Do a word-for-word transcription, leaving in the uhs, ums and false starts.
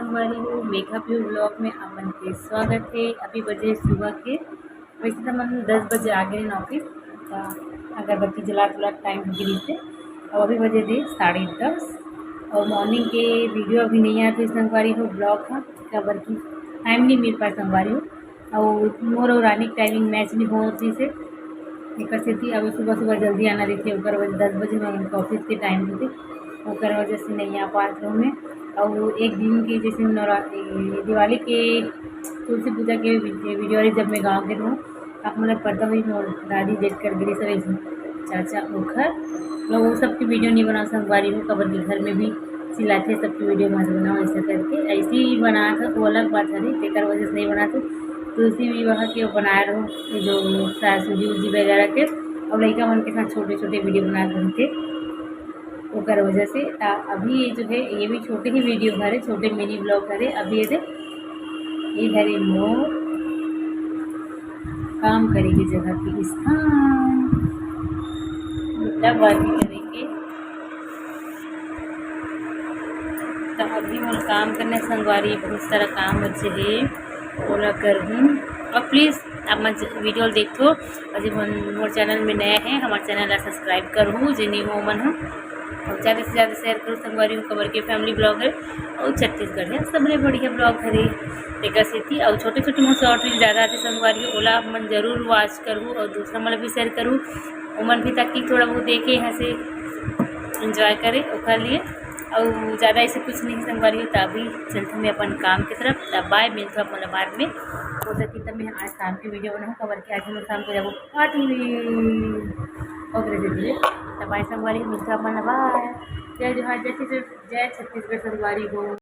संगवारी हो, Megha pure blog में आप मन के स्वागत है। अभी बजे सुबह के, वैसे तो मन दस बजे आ गए ऑफिस, तो अगरबत्ती जला तुला टाइम हो गई थे। और अभी बजे दे साढ़े दस, और मॉर्निंग के वीडियो अभी नहीं आते संगवारी हो, ब्लॉग था, काबर कि टाइम नहीं मिल पाए संगवारी हो। और मोर और रानी के टाइमिंग मैच नहीं होती से, एक सेती अब सुबह सुबह जल्दी आना रहते, ओकर वजह दस बजे में उनका ऑफिस के टाइम रहते, ओकर वजह से नहीं आ पात रहूँ मैं। और एक दिन के जैसे नवरा-, ए, दिवाली के तुलसी पूजा के वी-, वीडियो वाली जब मैं गाँव के रहूँ, आप मतलब पता हुई मोर दादी डेट कर गिरी सर चाचा ओखर, मतलब वो सबके वीडियो नहीं बना संगवारी हूँ, काबर के घर में भी चिल्लाथे सबके वीडियो मत बनाओ ऐसा करके, ऐसे ही बना था वो अलग बात हरे, तेकर वजह से नहीं बना था। तुलसी विवाह के वो बनाए रहो, ये जो सासू जी उजी वगैरह के, और लड़का मन के साथ छोटे छोटे वीडियो बना रहते, ओकर वजह से। ता अभी ये जो है, ये भी छोटे ही वीडियो हरे, छोटे मिनी ब्लॉग हरे। अभी ये दे, ये हरे मोर काम करे के जगह के स्थान, मतलब वर्क करे के। तो अभी मोर काम करने संगवारी, बहुत सारा काम बचे है, ओला करहूँ। और प्लीज आप मन वीडियो देखो, और जो मन मोर चैनल में नया है, हमारे चैनल ला सब्सक्राइब करहूँ, जे नहीं हो मन हो, और ज़्यादा से ज़्यादा शेयर करो संगवारी हो, काबर के फैमिली ब्लॉग है और छत्तीसगढ़ है, सबले बढ़िया ब्लॉग हरे। तेकर सेती और छोटे छोटे मोर शॉर्ट रील ज़्यादा आते संगवारी हो, ओला आप मन जरूर वॉच करू और दूसरा मन भी शेयर करू, ओमन भी ताकि थोड़ा बहुत देखे, हंसे, एंजॉय करे ओकर लिए। और ज़्यादा ऐसे कुछ नहीं संगवारी हो, तो अभी चलते मैं अपन काम की तरफ। तब बाय, मिलते अपन बाद में। हो सके तो मैं आज शाम की वीडियो बनाऊँ, काबर के आज हम शाम को जाबो पार्टी में। ओकरे से लिए तब बाय संगवारी, मिलते अपन, बाय। जय जोहार, जय छत्तीसगढ़, जय छत्तीसगढ़ संगवारी हो।